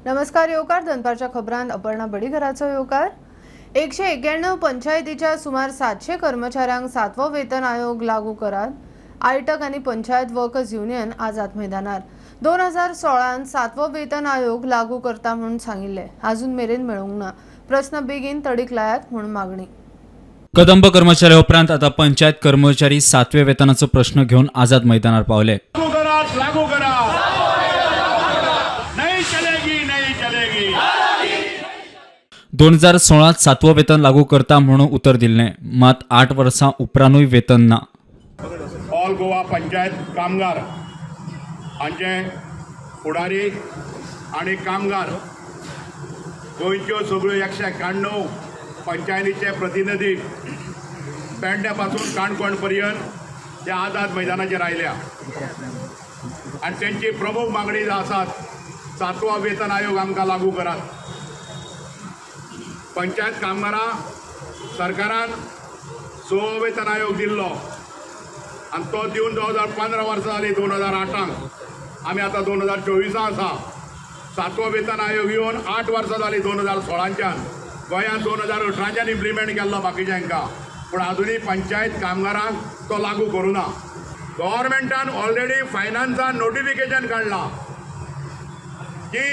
नमस्कार येवकार दनपारच्या खबरांत अपर्णा बडीघराचो येवकार। 191 पंचायतीच्या सुमार 700 कर्मचाऱ्यांक 7वो वेतन आयोग लागू करात। आयटक आनी पंचायत वर्कर्स युनियन आझाद मैदानार 2016 7वो वेतन आयोग लागू करता म्हूण सांगिल्लें, आजून मेरेन मेळूंक ना। प्रस्न बेगीन तडीक लायात म्हूण मागणी। कदंब कर्मचारी उपरांत आता पंचायत कर्मचारी 7व्या वेतनाचो प्रश्न घेवन आझाद मैदानार पावले। लागू करा, नहीं चलेगी, नहीं चलेगी। 2016 7वो वेतन लागू करता म्हणून उतर दिल्लें, मात 8 वर्सां उपरांतूय वेतन ना। ऑल गोवा पंचायत कामगार हांचे फुडारी आनी कामगार गोंयच्यो सगळ्यो 191 पंचायतीचे प्रतिनिधी पेडण्या पासून काणकोण पर्यंत ते आझाद मैदानाचेर आयल्या आनी तेंची प्रमुख मागणी आसात 7वो वेतन आयोग आमकां लागू करात। पंचायत कामगारां सरकारान 6वो वेतन आयोग दिल्लो आनी तो दिवन 2015 वर्सां जालीं। 2008 आमी आतां 2024 आसा। 7वो वेतन आयोग येवन 8 वर्सां जालीं। 2016च्यान गोंयांत 2018च्यान इम्प्लिमेंट केल्लो बाकीच्यांकां, पूण आजुनूय पंचायत कामगारांक तो लागू करूं ना। गव्हर्मेंटान ऑलरेडी फायनान्सान नोटिफिकेशन काडलां की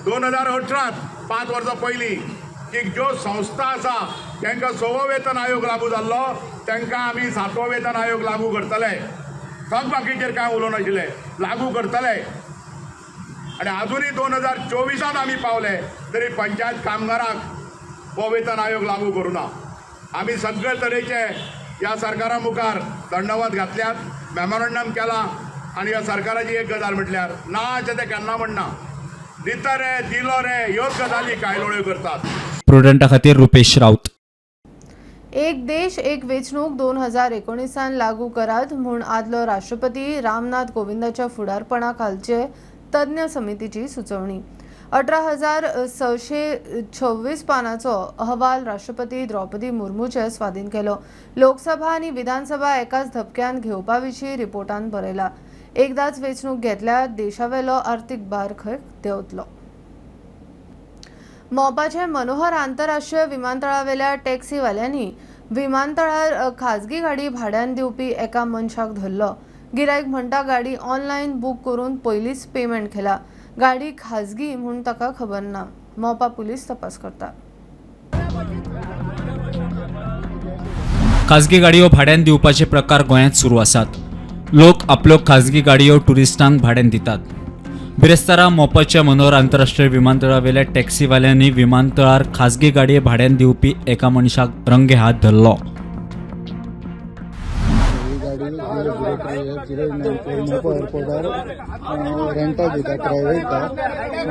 2018 5 वर्सां पयलीं की ज्यो संस्था आसा तांकां 6वो वेतन आयोग लागू जाल्लो तांकां आमी 7वो वेतन आयोग लागू करतले। थक बाकीचेर कांय उलोवं नाशिल्लें, लागू करतले। आनी आजुनूय 2024 आमी पावले तरी पंचायत कामगारांक हो वेतन आयोग लागू करूं ना। आमी सगळे तरेचे ह्या सरकारा मुखार दंडवत घातल्यात, मेमोरंडम केलां आनी ह्या सरकाराची एक गजाल म्हटल्यार ना अशें तें केन्ना म्हणना, दिता रे दिलो रे ह्योच गजाली कायलोळ्यो करतात। प्रुडंटा खातीर रुपेश राऊत। एक देश एक वेंचणूक 2019 लागू करात म्हूण आदलो राष्ट्रपती रामनाथ कोविंदाच्या फुडारपणा खालचे तज्ञ समितीची सुचोवणी। 18,626 पानाचो अहवाल राष्ट्रपती द्रौपदी मुर्मूचे स्वाधीन केलो। लोकसभा आनी विधानसभा एकाच धपक्यान घेवपा विशीं रिपोर्टान बरयला। एकदाच वेंचणूक घेतल्यार देशावेलो आर्थीक भार खंय देंवतलो। मोपाचे मनोहर आंतरराष्ट्रीय विमानतळावेल्या टॅक्सीवाल्यांनी विमानतळार खाजगी गाडी भाड्यान दिवपी एका मनशाक धरलो। गिरायक म्हणटा गाडी ऑनलायन बूक करून पयलींच पेमेंट केला, गाडी खाजगी म्हूण ताका खबर ना। मोपा पुलीस तपास करता। खाजगी गाडयो भाड्यान दिवपाचे प्रकार गोंयांत सुरू आसात। लोक आपल्यो खाजगी गाडयो ट्युरिस्टांक भाड्यान दितात। बिरेस्तारा मोपाच्या मनोहर आंतरराष्ट्रीय विमानतळावेल्या टॅक्सीवाल्यांनी विमानतळार खाजगी गाडये भाड्यान दिवपी एका मनशाक रंगे हात धरलो। मोपा एअरपोर्टार रेंटाक दिता प्रायव्हेट कार।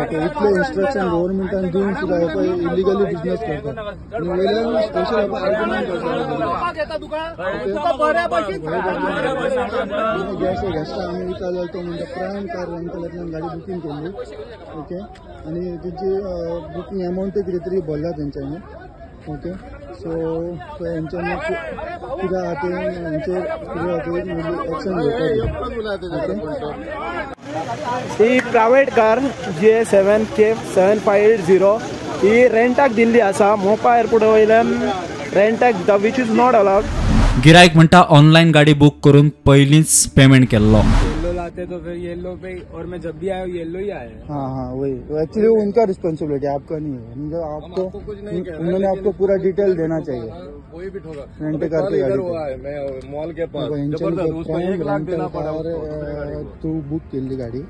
ओके, इतले इन्स्ट्रक्शन गव्हर्मेंटान दिवन सुद्दां हे पळय इलिगली बिजनेस करतात आनी वयल्यान स्पेशल आर्ग्युमेंट करतात। गेस्टाक आमी विचारलें जाल्यार तो म्हणटा प्रायम कार रेंटलांतल्यान गाडी बुकींग केल्ली। ओके, आनी तेंची बुकींग एमावंटूय कितें तरी भरला तेंच्यांनी। ओके, सो हेंच्यांनी कितें आहा तें हेंचेर कितें आहा तें एक्शन घेवपाक। ही प्रायवेट कार GA 7K 7580 ही रेंटाक दिल्ली आसा। मोपा एअरपोर्टा वयल्यान रेंटाक दिता, which is not allowed. गिरायक म्हणटा ऑनलायन गाडी बूक करून पयलींच पेमेंट केल्लो। येलो लाते तो फिर येलो पे, और मैं जब भी आया येलो ही आया। हाँ हाँ, वही एक्चुअली उनका रिस्पॉन्सिबिलिटी, आपका नहीं है। आपको कुछ नहीं, उन्होंने आपको पूरा डिटेल देना चाहिए। कोई भी ठोका रेंट कार की गाड़ी हुआ है, मैं मॉल के पास जबरदस्त उसको 1 लाख देना पड़ा। तू बुक केल्ली गाडी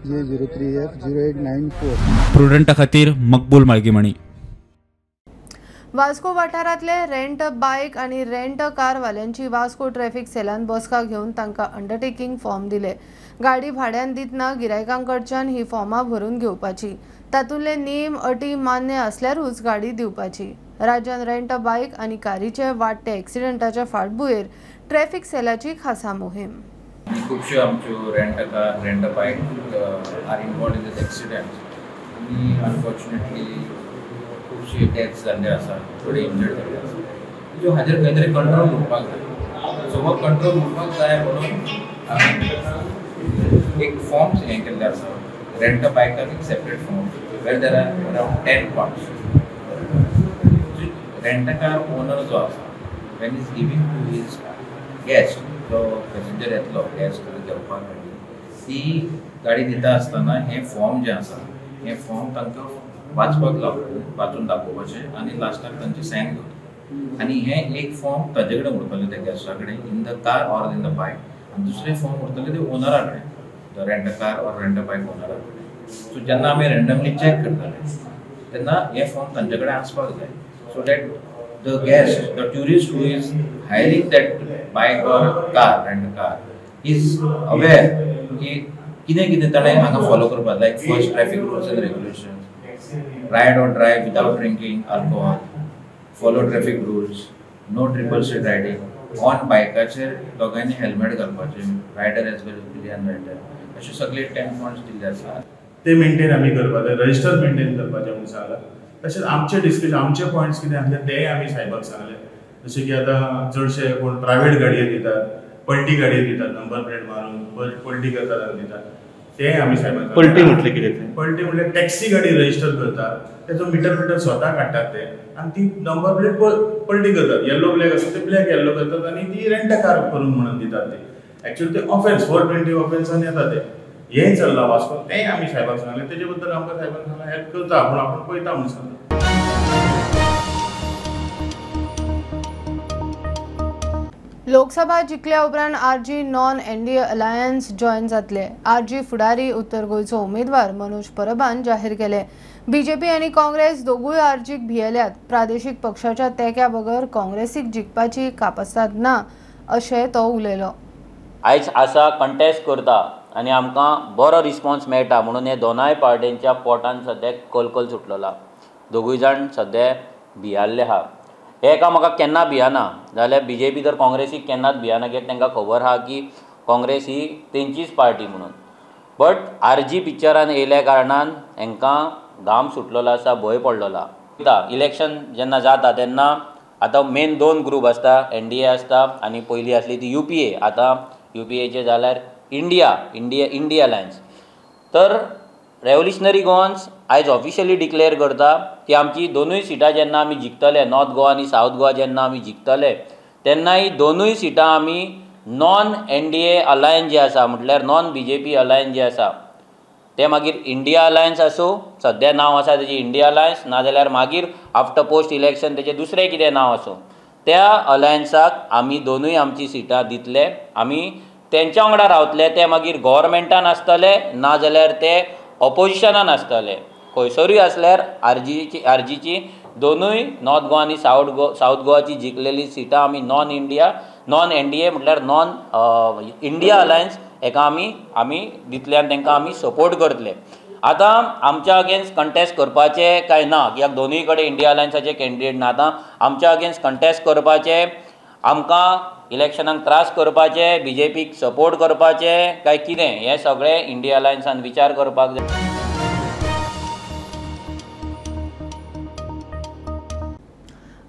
J 03F 0894। प्रुडंटा खातीर मकबूल माळगीमणी। वास्को वाठारांतले रेंट बायक आनी रेंट कार वाल्यांची वास्को ट्रॅफिक सेलान बसका घेवन तांकां अंडरटेकिंग फॉर्म दिले। गाडी भाड्यान दितना गिरायकांकडच्यान ही फॉर्मां भरून घेवपाची, तातूंतले नेम अटी मान्य आसल्यारूच गाडी दिवपाची। राज्यान रेंट बायक आनी कारीचे वाडटे एक्सिडेंटाच्या फाटभुंयेर ट्रॅफिक सेलाची खासा मोहीम। खुबश्यो आमच्यो rent car, rent bike are involved in this accident आनी अनफॉर्च्युनेटली खुबशे डेथ्स जाल्ले आसा, थोडे इंजर्ड जाल्ले आसा। ज्यो हाजेर खंय तरी कंट्रोल उरपाक जाय। सो हो कंट्रोल उरपाक जाय म्हणून एक फॉर्म्स हें केल्ले आसा, रेंट अ बायकाक एक separate form where there are around 10 parts. Rent a car owner जो आसा when is giving to his guest, जो पॅसेंजर येतलो गेस्ट घेवपाक गाडी, ती गाडी दिता आसतना हें फॉर्म जें आसा हें फॉर्म तांकां वाचपाक लावप, वाचून दाखोवपाचें आनी लास्टाक तांचे सायन घेवप आनी हें एक फॉर्म ताजे कडेन उरतलें त्या गेस्टा कडेन in the car or in the bike, आनी दुसरें फॉर्म उरतलें तें ओनरा कडेन, the rent a car or rent a bike ओनरा कडेन. सो जेन्ना आमी रेंडमली चॅक करतले तेन्ना हें फॉर्म तांचे कडेन आसपाक जाय, so that the guest, the tourist who is hiring that bike or car, rent a car, is aware की कितें कितें ताणें हांगा फॉलो करपाक, like first traffic rules and regulations, ride or drive without drinking alcohol, follow traffic rules, no triple seat riding, on बायकाचेर दोगांयनी helmet घालपाचें, rider as well as pillion rider, अशे सगळे 10 पॉयंट्स दिल्ले आसा. ते मेंटेन आमी करपाक जाय, रजिस्टर मेंटेन करपाचें म्हणून सांगलां. तशेंच आमचे डिस्कशन, आमचे पॉयंट्स कितें आसले तेय आमी साहेबाक सांगले. जशें की आतां चडशे कोण प्रायवेट गाडयो दितात, पलटी गाडयो दितात, नंबर प्लेट मारून पलटी करतात आनी दितात, तेय आमी साहेबाक. पलटी म्हटलें कितें तें? पलटी म्हटल्यार टॅक्सी गाडी रजिस्टर करतात, तेचो मिटर बिटर स्वता काडटात ते आनी ती नंबर प्लेट पलटी करतात, येल्लो ब्लॅक आसा ते ब्लॅक येल्लो करतात आनी ती रेंट अ कार करून म्हणून दितात ते. एक्चुअली ते ऑफेन्स 420 ऑफेन्सान येता ते. हें चल्लां वास्को, तेंय आमी साहेबाक सांगलें. तेजे बद्दल आमकां साहेबान सांगलें हेल्प करता आपूण, आपूण पळयता म्हणून सांगलें. लोकसभा जिखल्या उपरांत RG non NDA alliance join जातले. आरजी फुडारी उत्तर गोंयचो उमेदवार मनोज परबान जाहीर केले. बीजेपी आनी काँग्रेस दोगूय आरजीक भियेल्यात. प्रादेशीक पक्षाच्या तेंक्या बगर काँग्रेसीक जिखपाची कापस्ताद ना अशें तो उलयलो. आयज आसा कंटेस्ट करता आनी आमकां बरो रिस्पॉन्स मेळटा म्हणून हे दोनाय पार्ट्यांच्या पोटान सद्याक कलकल सुटलेला. दोगूय जाण सद्या भियाल्ले आहा. हे एकामेकाक केन्ना भियाना जाल्यार बीजेपी तर काँग्रेसीक केन्नाच भियाना, कित्याक तांकां खबर आहा की काँग्रेस ही तेंचीच पार्टी म्हणून. बट आरजी पिक्चरान येयल्या कारणान हेंकां घाम सुटलेलो आसा, भंय पडलेलो आहा. इलेक्शन जेन्ना जाता तेन्ना आतां मेन दोन ग्रूप आसता, एनडीए आसता आनी पयलीं आसली ती युपीए. आतां युपीएचे जाल्यार इंडिया इंडिया इंडिया अलायन्स. तर रेवोल्युशनरी गोवन्स आयज ऑफिशियली डिक्लेअर करता की आमची दोनूय सिटां जेन्ना आमी जिखतले, नॉर्थ गोवा आनी सावथ गोवा जेन्ना आमी जिखतले तेन्ना ही दोनूय सिटां आमी नॉन एनडीए अलायन्स जे आसा, म्हटल्यार नॉन बीजेपी अलायन्स जे आसा ते मागीर इंडिया अलायन्स आसूं, सद्या नांव आसा तेजें इंडिया अलायन्स, नाजाल्यार मागीर आफ्टर पोस्ट इलेक्शन तेजें दुसरें कितें नांव आसूं, त्या अलायन्साक आमी दोनूय आमची सिटां दितले. आमी तेंच्या वांगडा रावतले, ते मागीर गोवोरमेंटान आसतले नाजाल्यार ते ऑपोजिशनान आसतले, खंयसरूय आसल्यार आरजीची दोनूय नॉर्थ गोवा आनी सावथ गोवाची जिखलेली सिटां आमी नॉन इंडिया नॉन एनडीए म्हटल्यार नॉन इंडिया अलायन्स हेका आमी दितले आनी तांकां आमी सपोर्ट करतले. आतां आमच्या अगेन्स्ट कंटेस्ट करपाचें काय ना, कित्याक दोनूय कडेन इंडिया अलायन्साचे कॅन्डिडेट ना. आतां आमच्या अगेन्स्ट कंटेस्ट करपाचें, आमकां इलेक्शनाक त्रास करपाचे, बीजेपीक सपोर्ट करपाचे काय कितें, हें सगळें इंडिया अलायन्सान विचार करपाक जाय.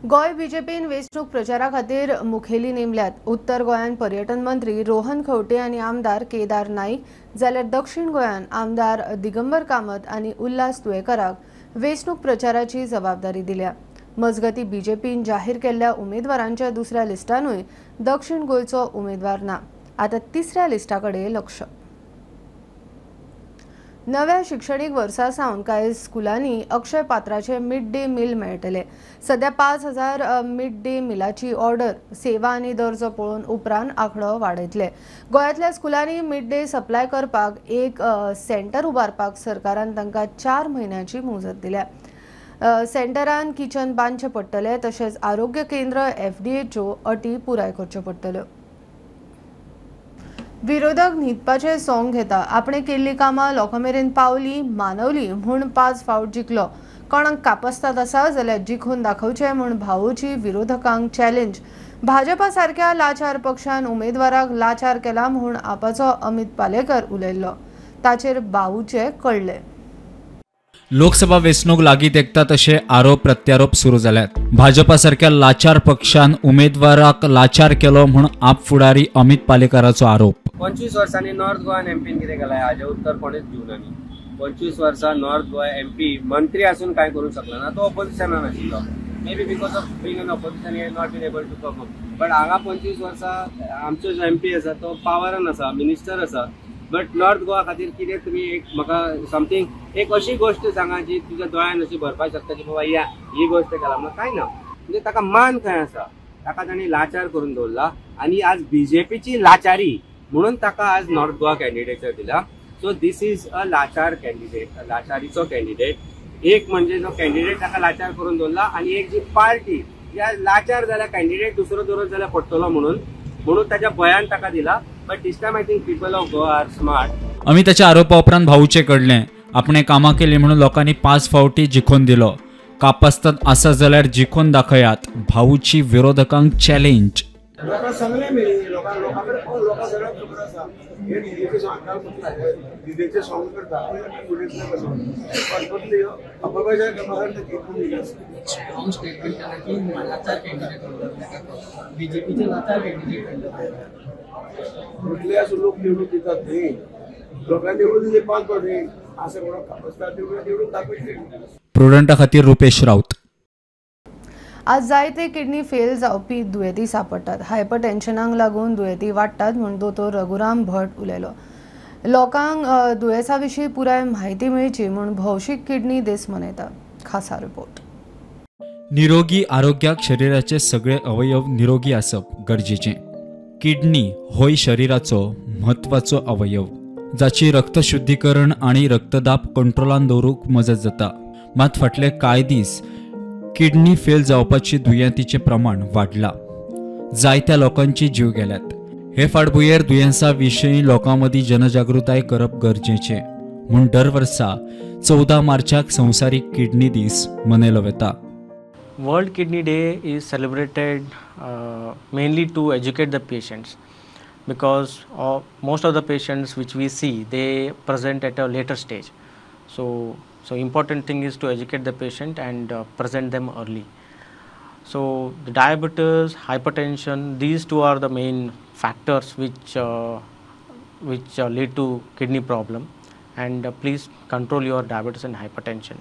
गोंय बीजेपीन वेंचणूक प्रचारा खातीर मुखेली नेमल्यात. उत्तर गोंयांत पर्यटन मंत्री रोहन खंवटे आनी आमदार केदार नाईक, जाल्यार दक्षिण गोंयांत आमदार दिगंबर कामत आनी उल्हास तुयेकराक वेंचणूक प्रचाराची जबाबदारी दिल्या. मजगती बीजेपीन जाहीर केल्ल्या उमेदवारांच्या दुसऱ्या लिस्टानूय दक्षिण गोंयचो उमेदवार ना. आतां तिसऱ्या लिस्टा कडेन लक्ष. नव्या शिक्षणीक वर्सा सावन कांय स्कुलांनी अक्षय पात्राचे मिड डे मील मेळटले. सध्या 5000 मिड डे मिलाची ऑर्डर सेवा आनी दर्जो पळोवन उपरांत आंकडो वाडयतले. गोंयांतल्या स्कुलांनी मिड डे सप्लाय करपाक एक सेंटर उबारपाक सरकारान तांकां 4 म्हयन्यांची मुजत दिल्या. सेंटरान किचन बांदचें पडटलें, तशेंच आरोग्य केंद्र एफडीएच्यो अटी पुराय करच्यो पडटल्यो. विरोधक न्हिदपाचें सोंग घेता. आपणे केल्ली कामां लोकां मेरेन पावली मानवली म्हूण 5 फावट जिखलो. कोणाक कापस्ताद आसा जाल्यार जिखून दाखोवचें म्हूण भाऊची विरोधकांक चॅलेंज. भाजपा सारक्या लाचार पक्षान उमेदवाराक लाचार केला म्हूण आपाचो अमित पालेकर उलयल्लो, ताचेर भाऊचे कळ्ळे. लोकसभा वेंचणूक लागीं तेंकता तशे आरोप प्रत्यारोप सुरू जाल्यात. भाजपा सारक्या लाचार पक्षान उमेदवाराक लाचार केलो म्हूण आप फुडारी अमित पालेकराचो आरोप. 25 वर्सांनी नॉर्थ गोवान एमपीन कितें केलां हाजें उत्तर कोणेच दिवना न्ही. 25 वर्सां नॉर्थ गोवा एमपी मंत्री आसून कांय करूंक शकलो ना, तो ऑपोजिशनान आशिल्लो. Maybe because of being an opposition he not been able to perform. But हांगा 25 वर्सां आमचो जो एमपी आसा तो पावरान आसा, मिनिस्टर आसा. बट नॉर्थ गोवा खातीर कितें तुमी एक म्हाका समथींग एक अशी गोश्ट सांगा जी तुज्या दोळ्यान अशी भरपाक शकता की बाबा ही गोश्ट केला म्हणून. कांय ना, म्हणजे ताका मान खंय आसा, ताका तांणी लाचार करून दवरला. आनी आज बीजेपीची लाचारी म्हणून ताका आज नॉर्थ गोवा कॅन्डिडेचर दिला. सो this is a लाचार कॅन्डिडेट, लाचारीचो कॅन्डिडेट. एक म्हणजे जो कॅन्डिडेट ताका लाचार करून दवरला आनी एक जी पार्टी जी आज लाचार जाल्यार कॅन्डिडेट दुसरो दवरत जाल्यार पडटलो म्हणून ताच्या भंयान ताका दिला. But this time I think people of Goa are smart. अमिताच्या आरोपा उपरांत भाऊचे कडले आपणे कामां केली म्हणून लोकांनी 5 फावटी जिखोवन दिलो. कापस्ताद आसा जाल्यार जिखोवन दाखयात, भाऊची विरोधकांक चॅलेंज. लोकांक सांगलें मी, लोकांक लोकां सगळ्यांक खबर आसा हे डिजेचे सांग डिजेचे सॉंग करता. स्ट्रॉंग स्टेटमेंट केला की लाचार कॅन्डिडेट, बीजेपीचे लाचार कॅन्डिडेट म्हटले असं लोक निवडून दितात न्ही, लोकांनी निवडून दिले 5 फावटी असं कोणाक कापस्ताद निवडून दाखयतले. प्रुडंटा खातीर रुपेश राऊत. आज जायते किडनी फेल जावपी दुयेंती सापडटात. हायपरटेन्शनाक लागून दुयेंती वाडटात म्हूण दोतोर रघुराम भट उलयलो. लोकांक दुयेंसा विशीं पुराय म्हायती मेळची म्हूण भौशीक किडनी दीस मनयता. खासा रिपोर्ट. निरोगी आरोग्याक शरिराचे सगळे अवयव निरोगी आसप गरजेचें. किडनी होय शरिराचो म्हत्वाचो अवयव जाची रक्तशुद्धीकरण आनी रक्तदाब कंट्रोलान दवरूंक मजत जाता. मात फाटले कांय दीस किडनी फेल जावपाची दुयेंतीचें प्रमाण वाडलां. जायत्या लोकांची जीव गेल्यात. हे फाटभुंयेर दुयेंसा विशीं लोकां मदीं जनजागृताय करप गरजेचें म्हूण दर वर्सा 14 मार्चाक संवसारीक किडनी दीस मनयलो वता. World Kidney Day is celebrated mainly to educate the patients, because most of the patients which we see, they present at a later stage. So important thing is to educate the patient and present them early. So the diabetes, hypertension, these two are the main factors which lead to kidney problem, and please control your diabetes and hypertension.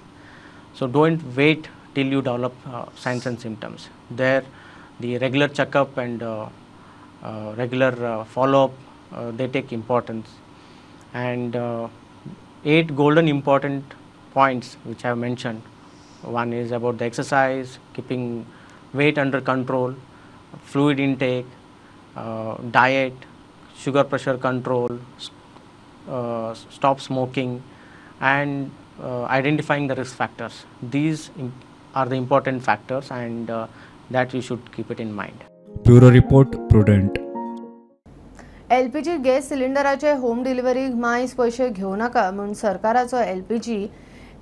So don't wait till you develop signs and symptoms. There the regular checkup and regular follow-up, they take importance. And 8 golden important points which I have mentioned. One is about the exercise, keeping weight under control, fluid intake, diet, sugar pressure control, stop smoking, and identifying the risk factors. These are the important factors, and that you should keep it in mind. Bureau Report, Prudent. LPG gas सिलिंडराचे home डिलिव्हरीक मायज पयशे घेवं नाका म्हूण सरकाराचो LPG,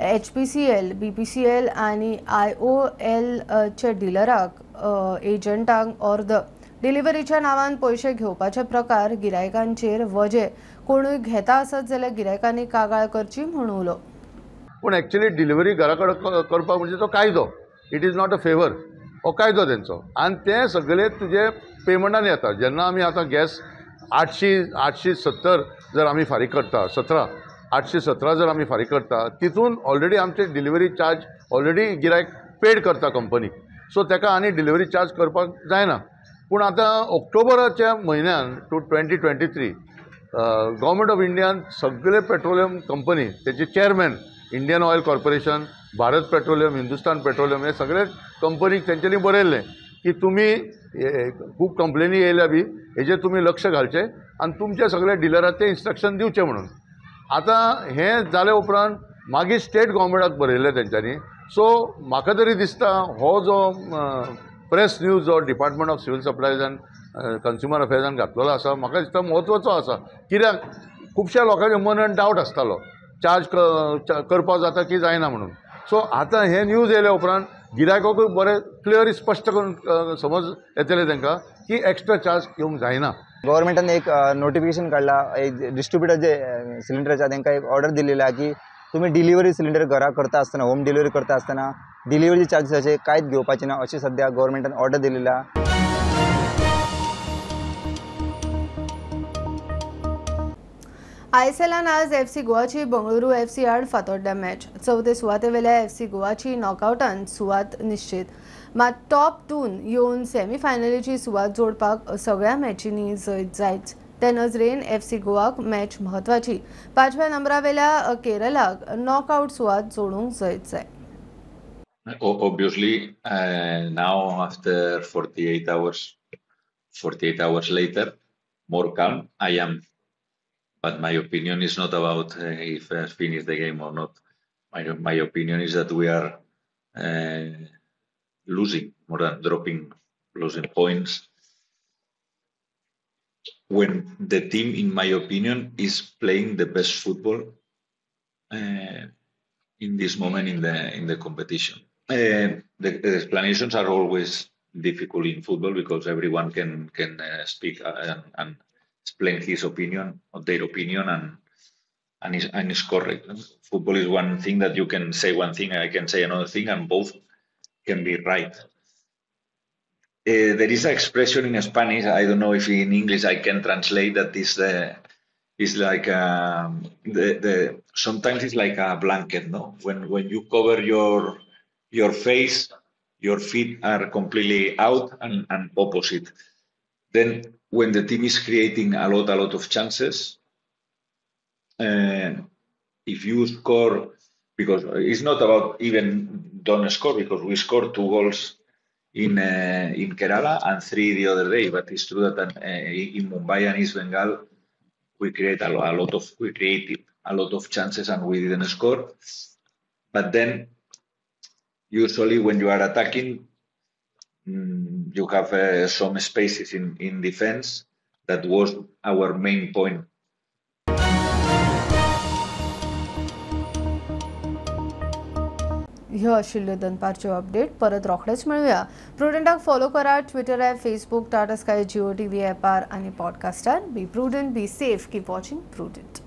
HPCL, BPCL आनी आयओएलचे डिलराक एजंटांक ऑर्द. डिलिव्हरीच्या नांवान पयशे घेवपाचे प्रकार गिरायकांचेर वजे कोणूय घेता आसत जाल्यार गिरायकांनी कागाळ करची म्हूण उलो. पूण एक्चुअली डिलिव्हरी घरा कडेन करपाक म्हणजे तो कायदो, it is not a favour, हो कायदो तेंचो. आनी ते सगळे तुजे पेमंटान येता. जेन्ना आमी आतां गॅस 870 जर आमी फारीक करता, 817 जर आमी फारीक करता, तितून ऑलरेडी आमचे डिलिव्हरी चार्ज ऑलरेडी गिरायक पेड करता कंपनी. सो ताका आनी डिलिव्हरी चार्ज करपाक जायना. पूण आतां ऑक्टोबराच्या म्हयन्यान 2023 गव्हर्मेंट ऑफ इंडियान सगळे पेट्रोलियम कंपनी तेचे chairman, Indian Oil Corporation, Bharat Petroleum, Hindustan Petroleum, हे सगळे कंपनीक तेंच्यांनी बरयल्लें की तुमी खूब कंप्लेनी येयल्या बी हेजेर तुमी लक्ष घालचें आनी तुमच्या सगळ्या डिलराक तें इन्स्ट्रक्शन दिवचें म्हणून. आतां हें जाल्या उपरांत मागीर स्टेट गव्हर्मेंटाक बरयल्लें तेंच्यांनी. सो म्हाका तरी दिसता हो जो प्रेस न्यूज जो डिपार्टमेंट ऑफ सिव्हील सप्लायजान कंज्युमर अफेर्सान घातलेलो आसा, म्हाका दिसता म्हत्वाचो आसा. कित्याक खुबश्या लोकांच्या मनान डावट आसतालो चार्ज करपाक जाता की जायना म्हणून. सो आतां हे न्यूज येयल्या उपरांत गिरायकाकूय बरें क्लियर स्पश्ट करून समज येतलें तांकां की एक्स्ट्रा चार्ज घेवंक जायना. गव्हर्मेंटान एक नोटिफिकेशन काडला, एक डिस्ट्रिब्युटर जे सिलिंडराच्या तांकां एक ऑर्डर दिलेली आहा की तुमी डिलिव्हरी सिलिंडर घरा करता आसतना, होम डिलिव्हरी करता आसतना डिलिव्हरी चार्जीस अशे कांयच घेवपाचे ना अशी सद्या गव्हर्मेंटान ऑर्डर दिलेली आहा. आयएसएलान आज एफसी गोवाची बंगळुरू एफसी आड फातोड्ड्या मॅच. चवथे सुवातेवेल्या एफसी गोवाची नॉकआवटान सुवात निश्चित. मात टॉप 2 येवन सेमीफायनलीची सुवात जोडपाक सगळ्या मॅचींनी जैत जायच. ते नजरेन एफसी गोवाक मॅच म्हत्वाची. 5व्या नंबरावेल्या केरलाक नॉकआवट सुवात जोडूंक जैत जाय. Obviously, now after 48 hours later, more calm I am. But my opinion is not about if I finish the game or not. My opinion is that we are losing, more than dropping, losing points. When the team, in my opinion, is playing the best football in this moment in the competition. The explanations are always difficult in football because everyone can speak and explain his opinion or their opinion, and is correct. Football is one thing that you can say one thing, I can say another thing, and both can be right. There is an expression in Spanish, I don't know if in English I can translate that, is like the sometimes it's like a blanket, no? When you cover your face, your feet are completely out and opposite. Then when the team is creating a lot of chances, if you score, because it's not about even don't score, because we scored 2 goals in Kerala and 3 the other day. But it's true that in Mumbai and East Bengal, we create a lot of chances and we didn't score. But then usually when you are attacking, you have some spaces in defense. That was our main point. ह्यो आशिल्ल्यो दनपारच्यो update. परत रोखडेच मेळुया. प्रुडंटाक follow करा Twitter app, Facebook, Tata Sky, Jio TV ॲपार आनी पॉडकास्टार. Be prudent, be safe, keep watching Prudent.